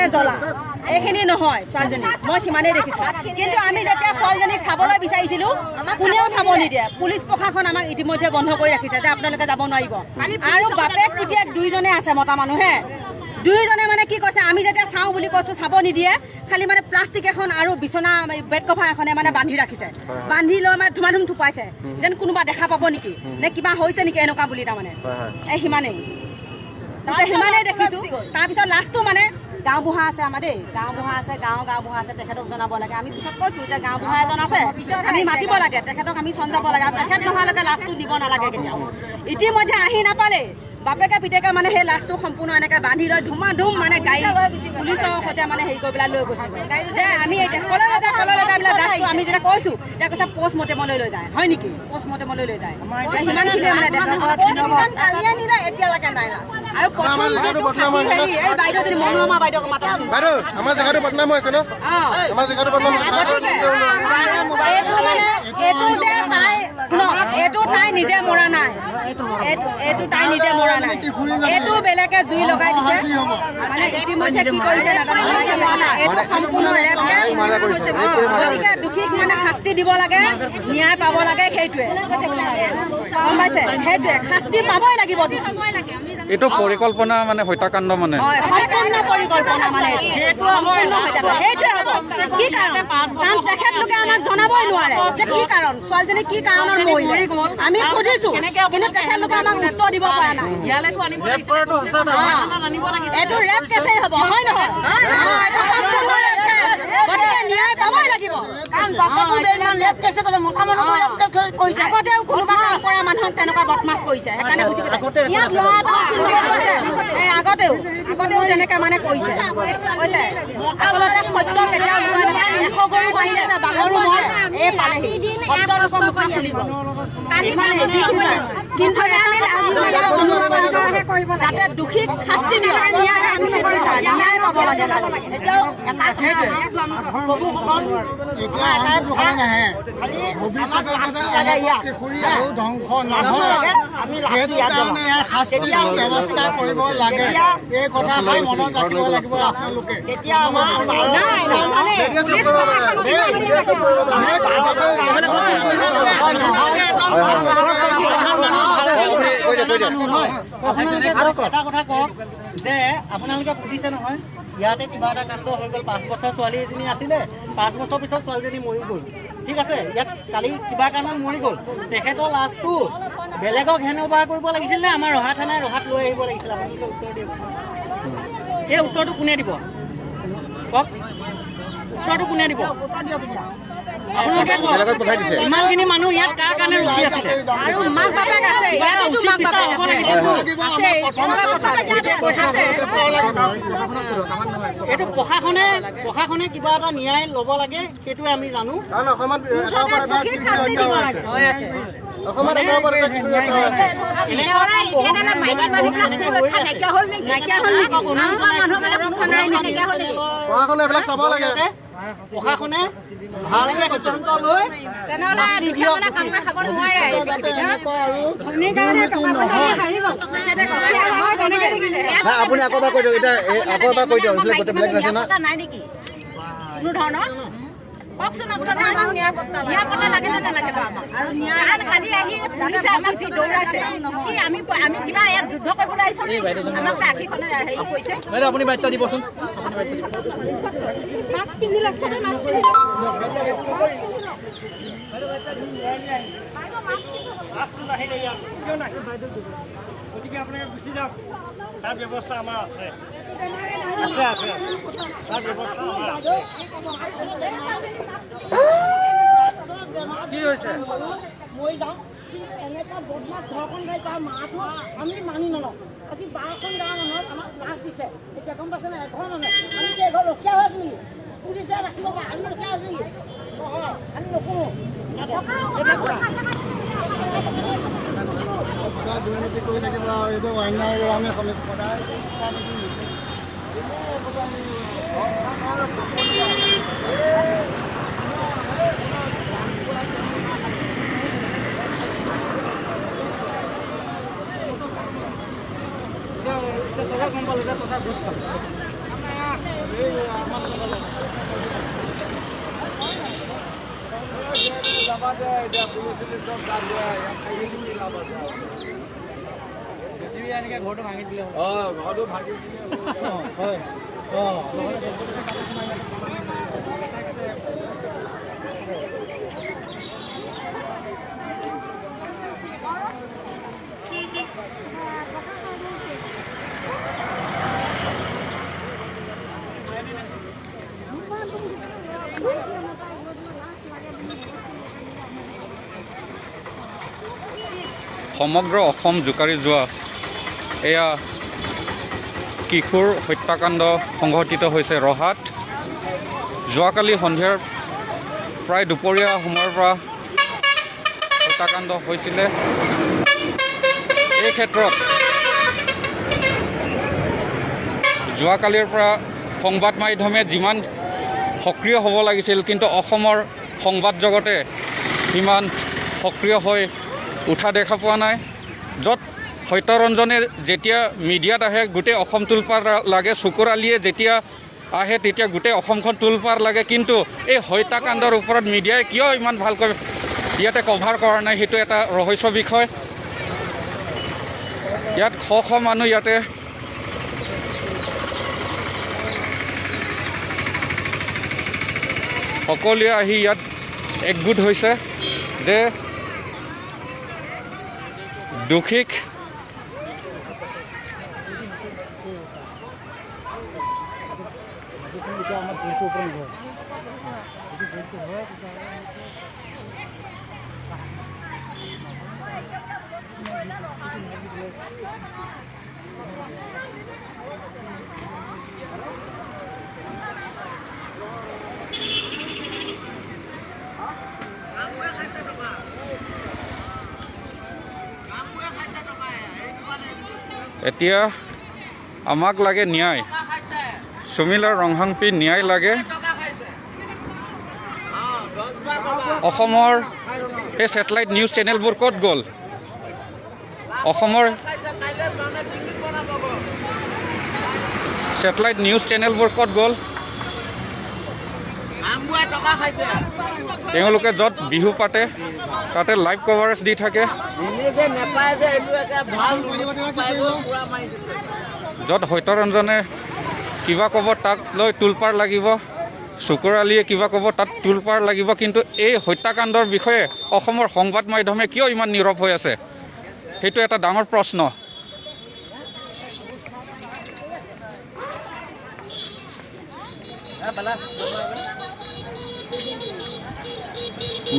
মানে জ্বলা এইখিনি নহয় ছোৱালীজনী, মই সিমানেই দেখিছোঁ। কিন্তু আমি যেতিয়া ছোৱালীজনীক চাবলৈ বিচাৰিছিলোঁ কোনেও চাব নিদিয়ে। পুলিচ প্ৰশাসন আমাক ইতিমধ্যে বন্ধ কৰি ৰাখিছে যে আপোনালোকে যাব নোৱাৰিব। আৰু বাপেক পুতেক দুইজনে আছে, মতা মানুহে দুয়োজনে মানে কি কৈছে, আমি যেতিয়া চাওঁ বুলি কৈছোঁ চাব নিদিয়ে, খালি মানে প্লাষ্টিক এখন আৰু বিচনা বেড কভাৰ এখনে মানে বান্ধি ৰাখিছে, বান্ধি লৈ মানে ধুমাধুম থুপাইছে যেন কোনোবা দেখা পাব নেকি নে কিবা হৈছে নেকি এনেকুৱা বুলি। তাৰমানে এই সিমানেই সিমানেই দেখিছোঁ। তাৰপিছত লাষ্টটো মানে গাঁওবুঢ়া আছে আমাৰ দেই, গাঁওবুঢ়া আছে, গাঁওবুঢ়া আছে, তেখেতক জনাব লাগে। আমি পিছত কৈছোঁ যে গাঁওবুঢ়া এজন আছে, আমি মাতিব লাগে তেখেতক, আমি চঞ্জাব লাগে। আৰু তেখেত নোহোৱালৈকে লাষ্টটো দিব নালাগে কেতিয়াও। ইতিমধ্যে আহি নাপালেই বাপেকে পিতেকে মানে সেই লাষ্টটো সম্পূৰ্ণ এনেকৈ বান্ধি লৈ ধুমাধুম মানে গাড়ী পুলিচৰ সৈতে মানে হেৰি কৰি পেলাই লৈ গৈছে। যে আমি এতিয়া কলৈ লৈ যায়, কলৈ লৈ যায় বোলে লাষ্টটো আমি যেতিয়া কৈছোঁ তেতিয়া কৈছে পষ্টমৰ্টেমলৈ লৈ যায়। হয় নেকি? পষ্টমৰ্টেমলৈ লৈ যায়। সিমানখিনিয়ে মানে দেখা। আৰু প্ৰথম যিটো হেৰি এই বাইদেউজনী মনোৰমা বাইদেউক মাতকচোন। বাইদেউ আমাৰ জেগাটো বদনাম হৈ আছে ন? আমাৰ জেগাটো বদনাম হৈছে। গতিকে এইটো মানে এইটো যে তাই শুনক, এইটো তাই নিজে মৰা নাই, এইটো তাই নিজে মৰা নাই, এইটো বেলেগে জুই লগাই দিছে। মানে ইতিমধ্যে কি কৰিছে নাজানো, এইটো সম্পূৰ্ণ ৰেপ কেছ। গতিকে দোষীক মানে শাস্তি দিব লাগে, ন্যায় পাব লাগে, সেইটোৱে গম পাইছে, সেইটোৱে শাস্তি পাবই লাগিব। এইটো পৰিকল্পনা মানে হত্যাকাণ্ড মানে সম্পূৰ্ণ পৰিকল্পনা মানে সেইটোৱে হ'ব। কি কাৰণ? কাৰণ তেখেতলোকে আমাক জনাবই নোৱাৰে যে কি কাৰণ ছোৱালীজনী কি কাৰণত মৰিলে। আমি সুধিছো কিন্তু তেখেতলোকে আমাক উত্তৰ দিব পৰা নাই। এইটো ৰেপ কেছেই হ'ব, হয় নহয়? এইটো সম্পূৰ্ণ ৰেপ কেছ, গতিকে ন্যায় পাবই লাগিব। আগতেও কোনোবা কাম কৰা মানুহক তেনেকুৱা বদমাছ কৰিছে, সেইকাৰণে গুচি গৈছে। ইয়াত ল'ৰা এটা আগতেও আগতেও তেনেকে মানে কৰিছে, কৈছে। আচলতে সত্য কেতিয়াও লুকাই নাথাকে। 100 গৰু মাৰিলে যে বাঘৰো মন এই পালেহি, সত্য লোকৰ মুখা খুলি গ'ল। কিন্তু এটা কথা অনুৰোধ কৰিছোঁ যাতে দোষীক শাস্তি দিয়ক, ন্যায় পাব লাগে। ভৱিষ্যতে যাতে কিশোৰী আৰু ধ্বংস নহয় সেইটো কাৰণে শাস্তিৰ ব্যৱস্থা কৰিব লাগে। এই কথাষাৰ মনত ৰাখিব লাগিব আপোনালোকে। এটা কথা কওক যে আপোনালোকে বুজিছে নহয়, ইয়াতে কিবা এটা কাণ্ড হৈ গ'ল। 5 বছৰ ছোৱালী এজনী আছিলে, 5 বছৰ পিছত ছোৱালীজনী মৰি গ'ল। ঠিক আছে, ইয়াত কালি কিবা কাৰণত মৰি গ'ল। তেখেতৰ লাষ্টটো বেলেগক হেণ্ড অভাৰ কৰিব লাগিছিল নে আমাৰ ৰহা থানাই ৰহাত লৈ আহিব লাগিছিল? আপোনালোকে উত্তৰ দিয়কচোন। এই উত্তৰটো কোনে দিব কওক? উত্তৰটো কোনে দিব? আপোনালোকে ইমানখিনি মানুহ ইয়াত কাৰ কাৰণে ৰখি আছিলে? আৰু মাক বাপেক আছে, এইটো প্ৰশাসনে কিবা এটা ন্যায় ল'ব লাগে, সেইটোৱে আমি জানো। প্ৰশাসনে ভালকে সিদ্ধান্ত লৈ আপুনি আকৌ এবাৰ কৈ দিয়ক, এতিয়া আকৌ এবাৰ কৈ দিয়ক। গোটেই বেলেগ আছে নাই নেকি কোনো ধৰণৰ? কওকচোন আপোনালোকে, নিৰাপত্তা লাগে নে নালাগে? কাৰণ কালি আহি পুলিচে আমাক যি দৌৰাইছে, কি আমি কিবা ইয়াত যুদ্ধ কৰিবলৈ আহিছোঁ? আমাক আশীখনে হেৰি কৰিছে। আপুনি বাৰ্তা দিবচোন। মাস্ক পিন্ধি লওক, চবে মাস্ক পিন্ধি লওক। গতিকে আপোনালোকে গুচি যাওক, তাৰ ব্যৱস্থা আমাৰ আছে, আছে আছে, তাৰ ব্যৱস্থা আমাৰ আছে। কি হৈছে? মই যাওঁ কিন্তু এনেকুৱা বদমাছ ঘৰখন গাই তাৰ মাটো আমি মানি নলওঁ। আজি 12খন গাঁৱৰ মানুহক আমাক লাজ দিছে। এতিয়া গম পাইছে নাই? এঘৰ মানুহে আমি কি এঘৰ ৰখীয়া হৈ আছো নেকি? পুলিচে ৰাখিব পাৰে, আমি ৰখীয়া আছো নেকি? নহয়, আমি নকৰোঁ। দুৰ্নীতি কৰি থাকিব আৰু এইটো অন্যায় আমি সদায় চবে গম পালোঁ যে তথা ঘোষ খালোঁ। সমগ্ৰ অসম জোকাৰি যোৱা এয়া কিশোৰ হত্যাকাণ্ড সংঘটিত হৈছে ৰহাত। যোৱাকালি সন্ধিয়াৰ প্ৰায় দুপৰীয়া সময়ৰ পৰা হত্যাকাণ্ড হৈছিলে। এই ক্ষেত্ৰত যোৱাকালিৰ পৰা সংবাদ মাধ্যমে যিমান সক্ৰিয় হ'ব লাগিছিল, কিন্তু অসমৰ সংবাদ জগতে সিমান সক্ৰিয় হৈ উঠা দেখা পোৱা নাই। য'ত সত্যৰঞ্জনে যেতিয়া মিডিয়াত আহে গোটেই অসম তোলপাৰ লাগে, চকুৰ আলিয়ে যেতিয়া আহে তেতিয়া গোটেই অসমখন তোলপাৰ লাগে, কিন্তু এই হত্যাকাণ্ডৰ ওপৰত মিডিয়াই কিয় ইমান ভালকৈ ইয়াতে কভাৰ কৰা নাই সেইটো এটা ৰহস্য বিষয়। ইয়াত শ শ মানুহ ইয়াতে সকলোৱে আহি ইয়াত একগোট হৈছে যে দোষীক এতিয়া আমাক লাগে ন্যায়, সুমিলা ৰংহাংপি ন্যায় লাগে। অসমৰ এই ছেটেলাইট নিউজ চেনেলবোৰ ক'ত গ'ল? অসমৰ ছেটেলাইট নিউজ চেনেলবোৰ ক'ত গ'ল? তেওঁলোকে য'ত বিহু পাতে তাতে লাইভ কভাৰেজ দি থাকে, য'ত সত্যৰঞ্জনে কিবা ক'ব তাক লৈ তোলপাৰ লাগিব, চুকুৰ আলিয়ে কিবা ক'ব তাত তোলপাৰ লাগিব, কিন্তু এই হত্যাকাণ্ডৰ বিষয়ে অসমৰ সংবাদ মাধ্যমে কিয় ইমান নীৰৱ হৈ আছে সেইটো এটা ডাঙৰ প্ৰশ্ন।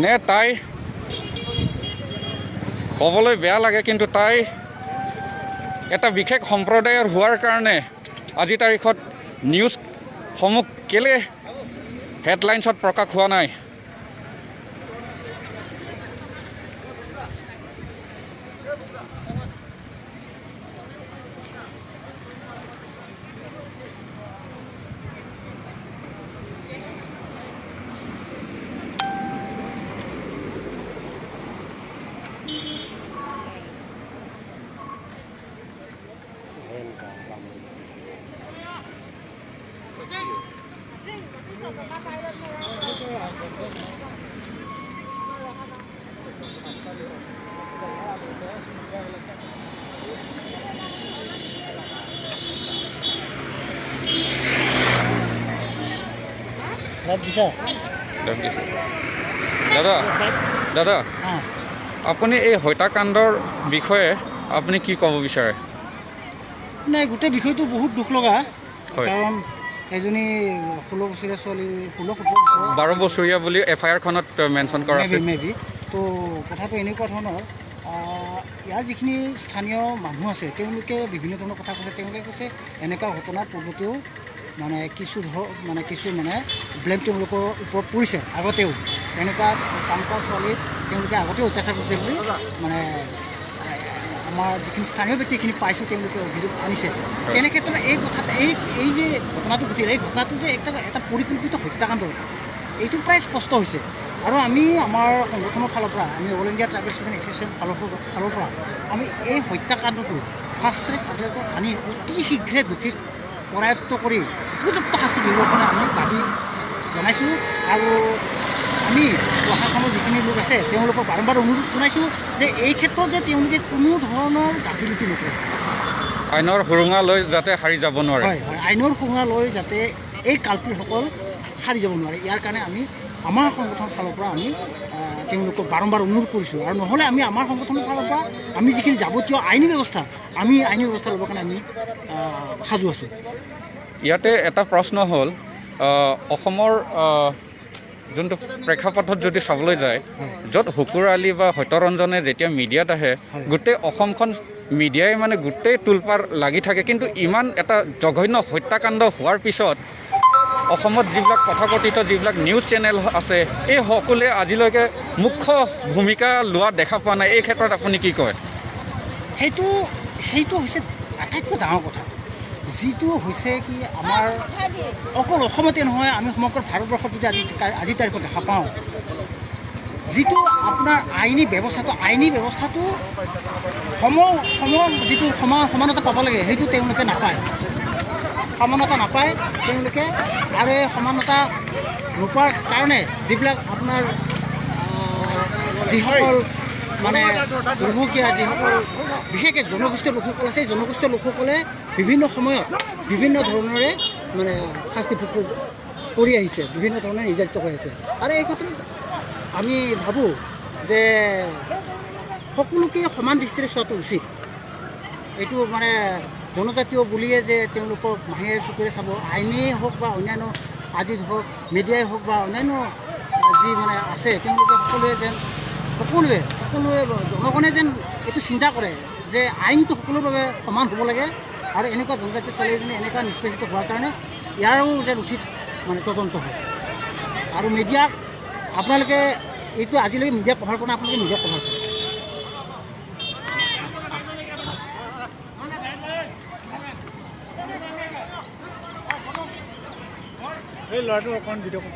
নে তাই ক'বলৈ বেয়া লাগে, কিন্তু তাই এটা বিশেষ সম্প্ৰদায়ৰ হোৱাৰ কাৰণে আজিৰ তাৰিখত নিউজসমূহ কেলৈ হেডলাইনছত প্ৰকাশ হোৱা নাই? দাদা দাদা, আপুনি এই হত্যাকাণ্ডৰ বিষয়ে আপুনি কি ক'ব বিচাৰে? নাই, গোটেই বিষয়টো বহুত দুখ লগা, কাৰণ এজনী 16 বছৰীয়া ছোৱালী, 16 12 বছৰীয়া বুলি এফ আই আৰখনত মেনশ্যন কৰা আছে। মে বি তো কথাটো এনেকুৱা ধৰণৰ, ইয়াৰ যিখিনি স্থানীয় মানুহ আছে তেওঁলোকে বিভিন্ন ধৰণৰ কথা কৈছে। তেওঁলোকে কৈছে এনেকুৱা ঘটনা পূৰ্বতেও মানে কিছু মানে কিছু মানে ব্লেম তেওঁলোকৰ ওপৰত পৰিছে, আগতেও এনেকুৱা কাম কৰা ছোৱালীক তেওঁলোকে আগতেও অত্যাচাৰ কৰিছে বুলি মানে আমাৰ যিখিনি স্থানীয় ব্যক্তিখিনি পাইছোঁ তেওঁলোকে অভিযোগ আনিছে। তেনে ক্ষেত্ৰত এই কথাত এই যে ঘটনাটো ঘটিল, এই ঘটনাটো যে এটা পৰিকল্পিত হত্যাকাণ্ড, এইটো প্ৰায় স্পষ্ট হৈছে। আৰু আমি আমাৰ সংগঠনৰ ফালৰ পৰা, আমি all India tribal student association ফালৰ পৰা আমি এই হত্যাকাণ্ডটো ফাষ্ট ট্ৰেক আদালতত আনি অতি শীঘ্ৰে দোষীক কৰায়ত্ব কৰি উপযুক্ত শাস্তি বিহিবৰ কাৰণে আমি দাবী জনাইছোঁ। আৰু আমি প্ৰশাসনৰ যিখিনি লোক আছে তেওঁলোকক বাৰম্বাৰ অনুৰোধ জনাইছোঁ যে এই ক্ষেত্ৰত যে তেওঁলোকে কোনো ধৰণৰ গাফিলতি নকৰে, আইনৰ সুৰুঙা লৈ যাতে সাৰি যাব নোৱাৰে। হয় হয়, আইনৰ সুৰুঙা লৈ যাতে এই কালপ্ৰিটসকল সাৰি যাব নোৱাৰে, ইয়াৰ কাৰণে আমি আমাৰ সংগঠনৰ ফালৰ পৰা আমি তেওঁলোকক বাৰম্বাৰ অনুৰোধ কৰিছোঁ। আৰু নহ'লে আমি আমাৰ সংগঠনৰ ফালৰ পৰা আমি যিখিনি যাৱতীয় আইনী ব্যৱস্থা, আমি আইনী ব্যৱস্থা ল'বৰ কাৰণে আমি সাজু আছোঁ। ইয়াতে এটা প্ৰশ্ন হ'ল, অসমৰ যোনটো প্ৰেক্ষাপটত যদি চাবলৈ যায়, য'ত শুকুৰ আলী বা সত্যৰঞ্জনে যেতিয়া মিডিয়াত আহে, গোটেই অসমখন মিডিয়াই মানে গোটেই তোলপাৰ লাগি থাকে, কিন্তু ইমান এটা জঘন্য হত্যাকাণ্ড হোৱাৰ পিছত অসমত যিবিলাক তথাকথিত যিবিলাক নিউজ চেনেল আছে, এই সকলোৱে আজিলৈকে মুখ্য ভূমিকা লোৱা দেখা পোৱা নাই। এই ক্ষেত্ৰত আপুনি কি কয়? সেইটো হৈছে আটাইতকৈ ডাঙৰ কথা, যিটো হৈছে কি আমাৰ অকল অসমতে নহয়, আমি সমগ্ৰ ভাৰতবৰ্ষত যদি আজিৰ তাৰিখত দেখা পাওঁ, যিটো আপোনাৰ আইনী ব্যৱস্থাটো সম যিটো সমানতা পাব লাগে, সেইটো তেওঁলোকে নাপায়, সমানতা নাপায় তেওঁলোকে। আৰু এই সমানতা নোপোৱাৰ কাৰণে যিবিলাক আপোনাৰ যিসকল মানে দুৰ্ভগীয়া, যিসকল বিশেষকৈ জনগোষ্ঠীয় লোকসকল আছে, এই জনগোষ্ঠীয় লোকসকলে বিভিন্ন সময়ত বিভিন্ন ধৰণেৰে মানে শাস্তি ভোগ কৰি আহিছে, বিভিন্ন ধৰণে নিৰ্যাতিত হৈ আহিছে। আৰু এই ক্ষেত্ৰত আমি ভাবোঁ যে সকলোকে সমান দৃষ্টিৰে চোৱাটো উচিত। এইটো মানে জনজাতীয় বুলিয়ে যে তেওঁলোকক মাহীৰ চকুৰে চাব, আইনেই হওক বা অন্যান্য আজি ধৰক মিডিয়াই হওক বা অন্যান্য যি মানে আছে, তেওঁলোকে সকলোৱে যেন সকলোৱে জনগণে যেন এইটো চিন্তা কৰে যে আইনটো সকলোৰে বাবে সমান হ'ব লাগে, আৰু এনেকুৱা জনজাতীয় ছোৱালী এজনী এনেকুৱা নিষ্পেষিত হোৱাৰ কাৰণে ইয়াৰো যেন উচিত মানে তদন্ত হয়। আৰু মিডিয়াক আপোনালোকে এইটো আজিলৈকে মিডিয়া কভাৰ কৰা, আপোনালোকে মিডিয়া কভাৰ কৰে। এই ল'ৰাটো অকণ ভিডিঅ'